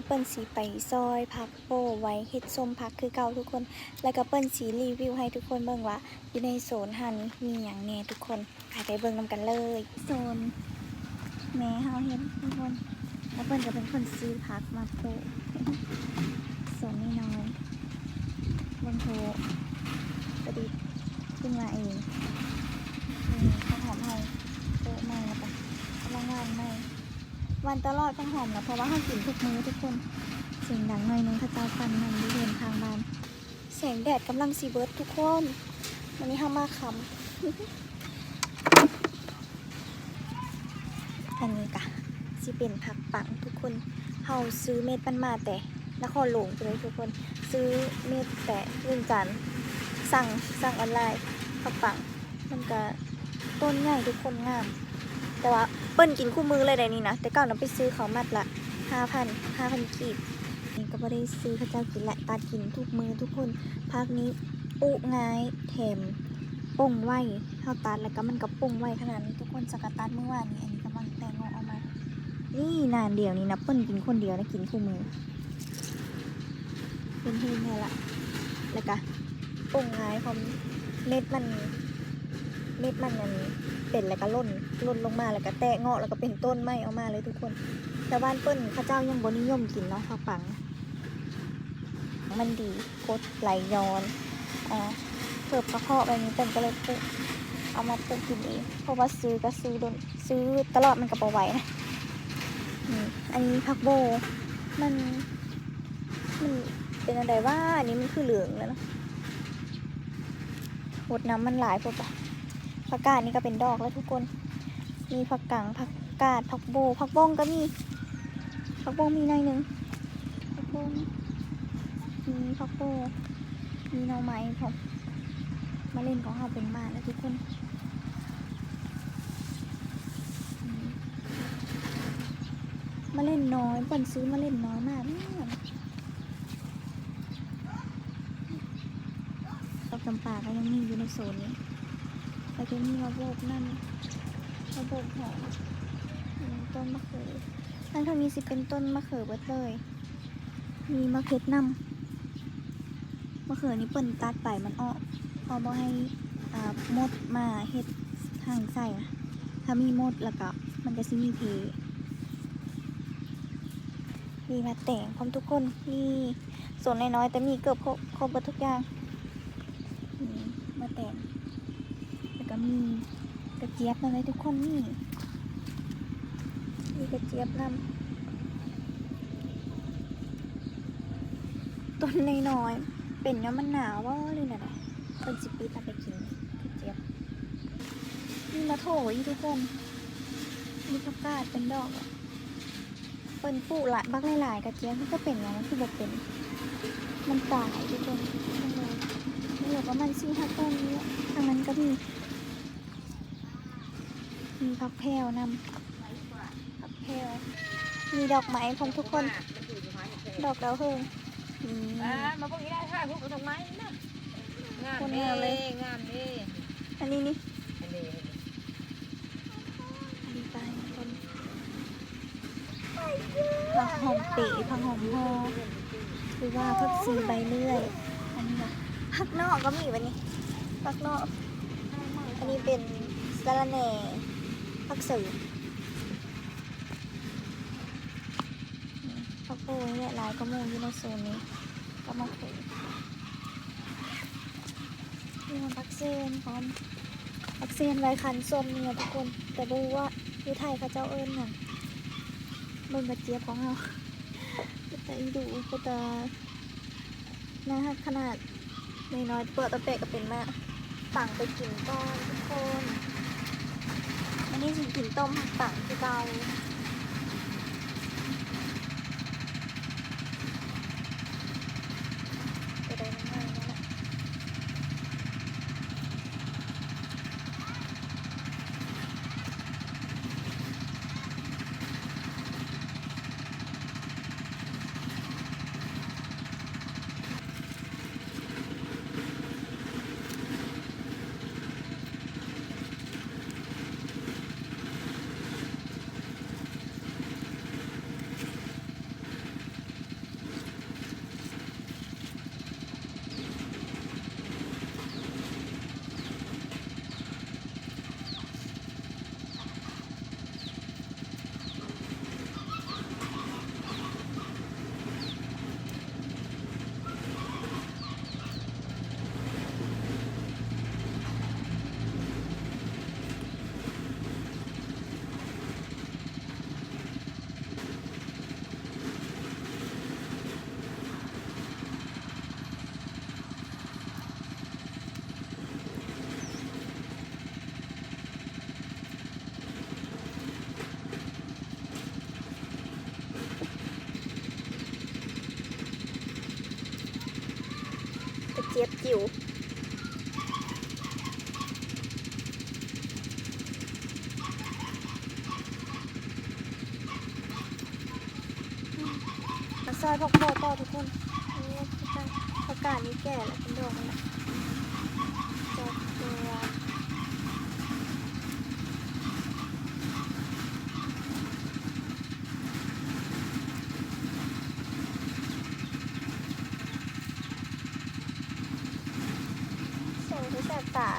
ເພິ່ນຊິໄປຊອຍຜັກໂປ້ໄວ້ເຮັດສົ້ມຜັກຄືເກົ່າທຸກຄົນ ແລ້ວກໍເພິ່ນຊິຣີວິວໃຫ້ທຸກຄົນເບິ່ງວ່າ ຢູ່ໃນໂຊນຫັ້ນມີຫຍັງແດ່ທຸກຄົນ. ໄປ ໄປເບິ່ງນຳກັນເລີຍ. ໂຊນແມ່ເຮົາເຮັດທຸກຄົນ ແລ້ວເພິ່ນກໍເປັນຄົນຊື້ຜັກມາປູກ. ໂຊນນ້ອຍໆ ເບິ່ງໂທ້ ປະດິດຂຶ້ນມາເອງ. ນີ້ ຜັກຫອມເຮົາປູກໃໝ່ ແລ້ວກໍກຳລັງຫວ່ານໃໝ່. ຫວ່ານຕະຫຼອດຜັກຫອມນະ ເພາະວ່າເຮົາກິນທຸກມື້ທຸກຄົນ. ສຽງດັງໜ້ອຍໜຶ່ງ ເຂົາເຈົ້າປັ່ນມັນຢູ່ເຮືອນຂ້າງບ້ານ. ແສງແດດກຳລັງຊິເບິດທຸກຄົນ ມື້ນີ້ເຮົາມາຄ່ຳ. ອັນນີ້ກະຊິເປັນຜັກປັງທຸກຄົນ ເຮົາຊື້ເມັດມັນມາແຕ່ນະຄອນຫຼວງພຸ້ນເດ້ທຸກຄົນ ຊື້ເມັດແຕ່ວຽງຈັນ ສັ່ງ ສັ່ງອອນລາຍຜັກປັງ. ມັນກະຕົ້ນໃຫຍ່ທຸກຄົນ ງາມ ແຕ່ວ່າເພິ່ນກິນຄູ່ມື້ເລີຍໃດນີ້ນະ ແຕ່ເກົ່ານະໄປຊື້ເຂົາມັດລະຫ້າພັນ ຫ້າພັນກີບ. ນີ້ກໍບໍ່ໄດ້ຊື້ເຂົາເຈົ້າກິນແຫຼະ ຕັດກິນທຸກມື້ທຸກຄົນ. ຜັກນີ້ປູກງ່າຍ ແຖມປົ່ງໄວ ເຮົາຕັດແລ້ວກໍມັນກໍປົ່ງໄວຂະໜາດນີ້ທຸກຄົນ. ສະກະຕັດມື້ວານນີ້ ອັນນີ້ກຳລັງແຕກເງາະອອກມາ ນີ້ໜ້າດຽວນີ້ນະ ເພິ່ນກິນຄົນດຽວນະ ກິນຄູ່ມື້. ເປັນເຮັດແທ້ລະ ແລ້ວກະປົ່ງງ່າຍ ເພາະເມັດມັນ ເມັດມັນອັນເປັນ ແລ້ວກະຫຼົ່ນ ຫຼົ່ນລົງມາ ແລ້ວກະແຕກເງາະ ແລ້ວກະເປັນຕົ້ນໄມ້ອອກມາເລີຍທຸກຄົນ. ແຕ່ບ້ານເພິ່ນເຂົາເຈົ້າຍັງບໍ່ນິຍົມກິນເນາະ ຜັກປັງ ມັນດີ ກົດໄຫຼຍ້ອນ ເອີ ເພິ່ນກະເພາະໄວ້ນີ້ ເພິ່ນກະເລີຍປູກ ເອົາມາປູກກິນເອງ ເພາະວ່າຊື້ກະຊື້ດົນ ຊື້ຕະຫຼອດມັນກະບໍ່ໄຫວນະ. ນີ້ ອັນນີ້ຜັກໂບ ມັນ ມັນເປັນແນວໃດຫວາ ອັນນີ້ມັນຄືເຫຼືອງແລ້ວເນາະ ຫົດນ້ຳມັນຫຼາຍໂພດບໍ. ຜັກກາດນີ້ກະເປັນດອກແລ້ວທຸກຄົນ ມີຜັກກັງ ຜັກກາດ ຜັກໂບ ຜັກບົ້ງກະມີ ຜັກບົ້ງມີໜ້ອຍໜຶ່ງ ຜັກບົ້ງ ມີຜັກໂບ ມີໜໍ່ໄມ້ພ້ອມ. ມະເລັນຂອງເຮົາເປັນໝາກແລ້ວທຸກຄົນ. ມະເລັນນ້ອຍ ເພິ່ນຊື້ມະເລັນນ້ອຍມາກ. ດອກຈຳປາກໍຍັງມີຢູ່ໃນໂຊນນີ້ ແລ້ວກໍມີໝາກໂບກນຳ ໝາກໂບກຫອມ ອືມ ຕົ້ນມະເຂືອ. ທາງ ທາງນີ້ຊິເປັນຕົ້ນມະເຂືອເບິດເລີຍ ມີໝາກເຫັດນຳ. ມະເຂືອນີ້ເພິ່ນຕັດໃບມັນອອກ ເພາະບໍ່ໃຫ້ ອ່າ ມົດມາເຮັດຮັງໃສ່ນະ ຖ້າມີມົດແລ້ວກໍມັນກໍຊິມີເພ. ມີໝາກແຕງພ້ອມທຸກຄົນ ມີໂຊນນ້ອຍໆ ແຕ່ມີເກືອບຄົບ ຄົບເບິດທຸກຢ່າງ. ມີໝາກແຕງ ແລ້ວກະມີກະຈຽບນຳເດ້ທຸກຄົນ ນີ້ ມີກະຈຽບນຳ. ຕົ້ນນ້ອຍໆ ເປັນຍ້ອນມັນໜາວບໍ ຫຼືແນວໃດ ເພິ່ນຊິປິດເອົາໄປກິນ ກະຈຽບ. ມີໝາກໂທອີກທຸກຄົນ ມີຜັກກາດເປັນດອກ. ເພິ່ນປູກຫຼາຍ ບັກຫຼາຍໆ ກະຈຽບ ມັນກະເປັນຫຍັງ ມັນຄືບໍ່ເປັນ ມັນຕາຍທຸກຄົນ. ເຫຼືອປະມານສີ່ຫ້າຕົ້ນນີ້ແຫຼະ. ທາງນັ້ນກະມີ ມີຜັກແພວນຳ ຜັກແພວ ມີດອກໄມ້ພ້ອມທຸກຄົນ ດອກດາວເຮືອງ ນີ້ ອ່າ ມາເບິ່ງນີ້ໄດ້ ຖ່າຍຮູບເອົາດອກໄມ້ນີ້ນະ ງາມເດ້ ງາມເດ້. ອັນນີ້ນີ້ ອັນນີ້ ອັນນີ້ໄປທຸກຄົນ ຜັກຫອມເປ ຜັກຫອມຫໍ່ ຫຼືວ່າຜັກຊີໃບເລື່ອຍ. ອັນນີ້ນະ ຜັກເນາະກໍມີບັດນີ້ ຜັກເນາະ. ອັນນີ້ເປັນສະລະແໜ່ ຜັກເສີມ ຜັກໂບຍແຫຼະ ຫຼາຍກວ່າໝູ່ຢູ່ໃນໂຊນນີ້ ກໍມາເປັນ ມີຜັກເສນພ້ອມ ຜັກເສນໄວ້ຄັນສົ້ມນີ້ນະທຸກຄົນ ແຕ່ບໍ່ຮູ້ວ່າຢູ່ໄທເຂົາເຈົ້າເອີ້ນຫຍັງ. ເບິ່ງກະຈຽບຂອງເຮົາ ເປັນຕາອີດູ ເປັນຕາໜ້າຮັກຂະໜາດ ນ້ອຍໆ ເປີກຕະແປະກະເປັນໝາກ. ປັງໄປກິນກ່ອນທຸກຄົນ ມື້ນີ້ຊິກິນຕົ້ມຜັກປັງຄືເກົ່າ. ໂຕໃດມັນໃຫຍ່ນັ້ນແຫຼະ. ເ ເຈັບຈິ້ວ. ມາຊອຍຜັກບົວຕໍ່ທຸກຄົນ. ໂອ້ ຜັກກາດ ຜັກກາດນີ້ແກ່ແລ້ວ ເປັນດອກແລ້ວ ແກ່ຕົວ. ແສງຄືແສບຕາ.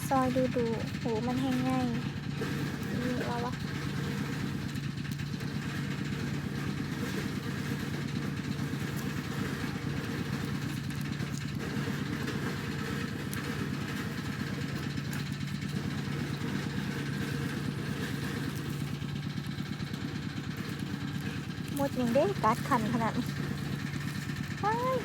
ຊອຍດຸໆ ໂຫ ມັນແຮງໃຫຍ່ ນີ້ວ່າວະ. ມົດຫຍັງເດ້ ກັດຂັນຂະໜາດນີ້ ວ້າຍ.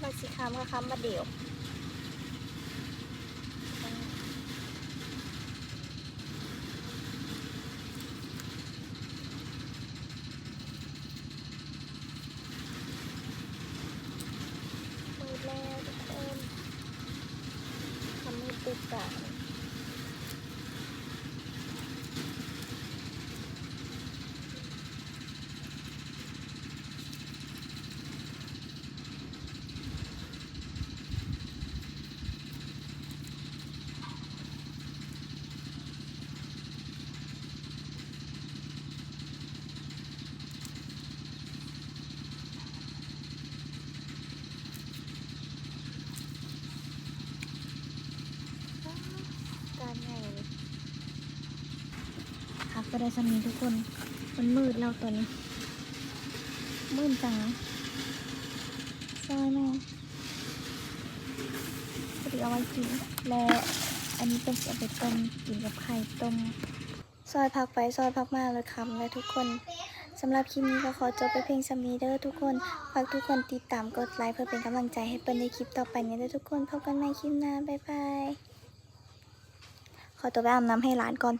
ມັກຊິຄຳກໍຄຳບາດດຽວ. ມືດແລ້ວທຸກຄົນ ຄຳມືດຕຶບຕາ. ການໃຫຍ່ເລີຍ. ຄັກ ກໍໄດ້ສ່ຳນີ້ທຸກຄົນ ມັນມືດແລ້ວຕອນນີ້ ມືດຈັງ ຊອຍມາ ພໍດີເອົາໄວ້ກິນ ແລະ ອັນນີ້ເພິ່ນຊິເອົາໄປຕົ້ມກິນກັບໄຂ່ຕົ້ມ. ຊອຍຜັກໄປ ຊອຍຜັກມາ ເລີດຄຳແລ້ວທຸກຄົນ. ສຳລັບຄລິບນີ້ກໍຂໍຈົບໄປພຽງສ່ຳນີ້ເດີທຸກຄົນ. ຝາກທຸກຄົນຕິດຕາມ ກົດໄລ ເພື່ອເປັນກຳລັງໃຈໃຫ້ເພິ່ນໃນຄລິບຕໍ່ໄປນີ້ເດີທຸກຄົນ. ພົບກັນໃໝ່ຄລິບໜ້າ. ບາຍບາຍ. ຂໍຕົວໄປອາບນ້ຳໃຫ້ຫຼານກ່ອນ.